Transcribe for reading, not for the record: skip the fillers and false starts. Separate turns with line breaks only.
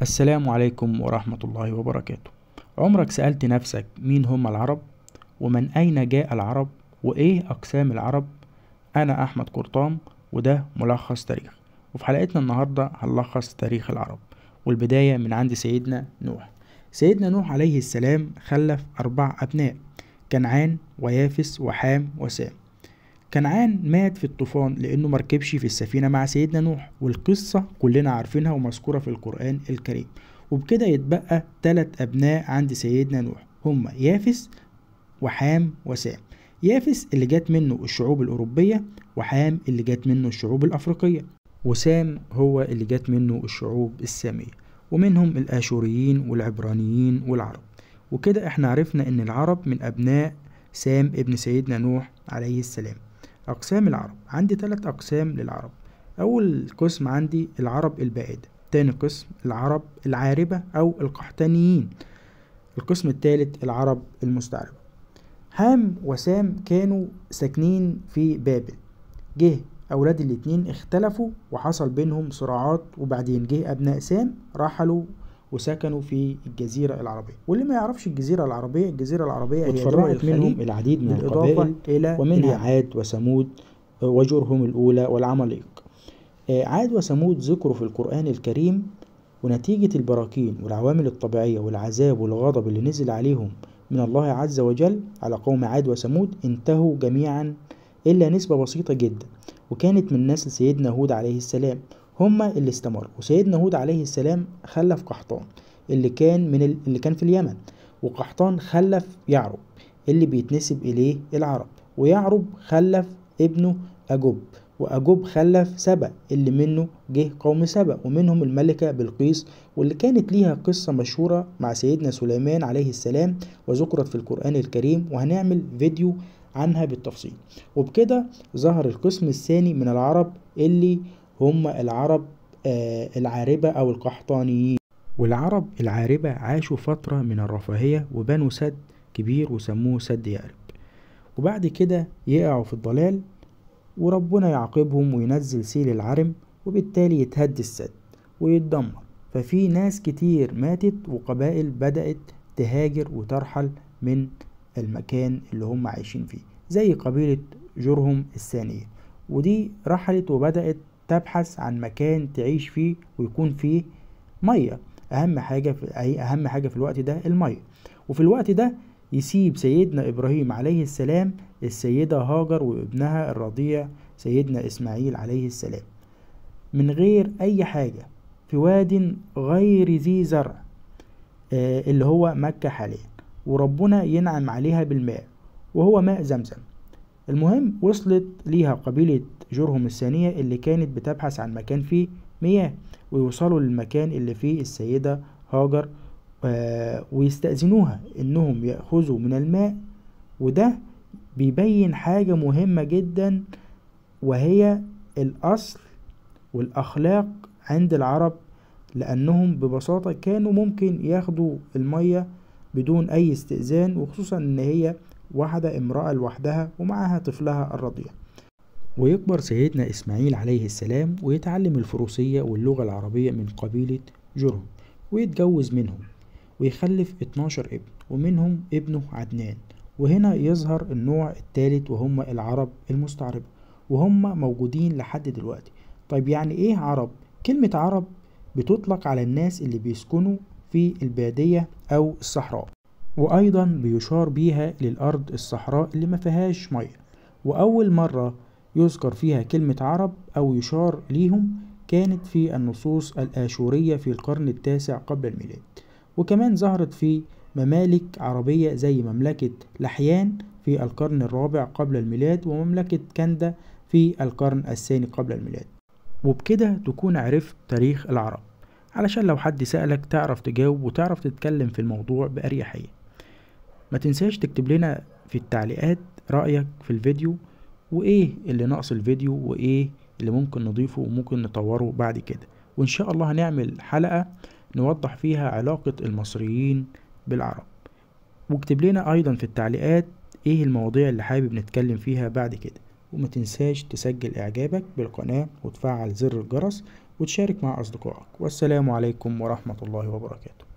السلام عليكم ورحمة الله وبركاته. عمرك سألت نفسك مين هم العرب؟ ومن أين جاء العرب؟ وإيه أقسام العرب؟ أنا أحمد قرطام، وده ملخص تاريخ. وفي حلقتنا النهاردة هنلخص تاريخ العرب، والبداية من عند سيدنا نوح. سيدنا نوح عليه السلام خلف 4 أبناء: كنعان ويافس وحام وسام. كنعان مات في الطوفان لأنه مركبش في السفينة مع سيدنا نوح، والقصة كلنا عارفينها ومذكورة في القرآن الكريم. وبكده يتبقى 3 أبناء عند سيدنا نوح، هما يافس وحام وسام. يافس اللي جات منه الشعوب الأوروبية، وحام اللي جات منه الشعوب الأفريقية، وسام هو اللي جات منه الشعوب السامية، ومنهم الآشوريين والعبرانيين والعرب. وكده احنا عرفنا ان العرب من أبناء سام ابن سيدنا نوح عليه السلام. أقسام العرب، عندي 3 أقسام للعرب. أول قسم عندي العرب البائدة، تاني قسم العرب العاربة أو القحطانيين، القسم الثالث العرب المستعربة. حام وسام كانوا ساكنين في بابل، جه أولاد الاتنين اختلفوا وحصل بينهم صراعات، وبعدين جه أبناء سام رحلوا وسكنوا في الجزيرة العربية. واللي ما يعرفش الجزيرة العربية، الجزيرة العربية هي
وتفرعت
دول
منهم
الخليج
العديد من
بالإضافة
القبائل،
إلى
ومنها
اليمن.
عاد وثمود وجرهم الأولى والعماليق. عاد وثمود ذكروا في القرآن الكريم، ونتيجة البراكين والعوامل الطبيعية والعذاب والغضب اللي نزل عليهم من الله عز وجل على قوم عاد وثمود انتهوا جميعا إلا نسبة بسيطة جدا، وكانت من نسل سيدنا هود عليه السلام، هما اللي استمروا. وسيدنا هود عليه السلام خلف قحطان اللي كان من اللي كان في اليمن، وقحطان خلف يعرب اللي بيتنسب إليه العرب، ويعرب خلف ابنه أجوب، وأجوب خلف سبأ اللي منه جه قوم سبأ، ومنهم الملكة بلقيس واللي كانت ليها قصة مشهورة مع سيدنا سليمان عليه السلام وذكرت في القرآن الكريم، وهنعمل فيديو عنها بالتفصيل. وبكده ظهر القسم الثاني من العرب اللي هم العرب العاربة أو القحطانيين. والعرب العاربة عاشوا فترة من الرفاهية وبنوا سد كبير وسموه سد يأرب، وبعد كده يقعوا في الضلال وربنا يعاقبهم وينزل سيل العرم، وبالتالي يتهد السد ويتدمر. ففي ناس كتير ماتت وقبائل بدأت تهاجر وترحل من المكان اللي هم عايشين فيه، زي قبيلة جرهم الثانية، ودي رحلت وبدأت تبحث عن مكان تعيش فيه ويكون فيه مية. أهم حاجة في الوقت ده المية. وفي الوقت ده يسيب سيدنا إبراهيم عليه السلام السيدة هاجر وابنها الرضيع سيدنا إسماعيل عليه السلام من غير أي حاجة في واد غير ذي زرع، اللي هو مكة حاليا، وربنا ينعم عليها بالماء وهو ماء زمزم. المهم وصلت ليها قبيلة جرهم الثانية اللي كانت بتبحث عن مكان فيه مياه، ويوصلوا للمكان اللي فيه السيدة هاجر، ويستأذنوها إنهم يأخذوا من الماء. وده بيبين حاجة مهمة جدا، وهي الأصل والأخلاق عند العرب، لأنهم ببساطة كانوا ممكن ياخدوا المية بدون أي استئذان، وخصوصا إن هي واحدة امرأة لوحدها ومعها طفلها الرضيع. ويكبر سيدنا إسماعيل عليه السلام ويتعلم الفروسية واللغة العربية من قبيلة جرهم، ويتجوز منهم ويخلف 12 ابن، ومنهم ابنه عدنان. وهنا يظهر النوع الثالث وهم العرب المستعربة، وهم موجودين لحد دلوقتي. طيب يعني ايه عرب؟ كلمة عرب بتطلق على الناس اللي بيسكنوا في البادية أو الصحراء، وأيضا بيشار بيها للأرض الصحراء اللي ما فيهاش مية. وأول مرة يذكر فيها كلمة عرب أو يشار ليهم كانت في النصوص الآشورية في القرن التاسع قبل الميلاد، وكمان ظهرت في ممالك عربية زي مملكة لحيان في القرن الرابع قبل الميلاد، ومملكة كندا في القرن الثاني قبل الميلاد. وبكده تكون عرفت تاريخ العرب، علشان لو حد سألك تعرف تجاوب وتعرف تتكلم في الموضوع بأريحية. ما تنساش تكتب لنا في التعليقات رأيك في الفيديو، وإيه اللي ناقص الفيديو، وإيه اللي ممكن نضيفه وممكن نطوره بعد كده. وإن شاء الله هنعمل حلقة نوضح فيها علاقة المصريين بالعرب. واكتب لنا أيضا في التعليقات إيه المواضيع اللي حابب نتكلم فيها بعد كده. وما تنساش تسجل إعجابك بالقناة وتفعل زر الجرس
وتشارك مع أصدقائك. والسلام عليكم ورحمة الله وبركاته.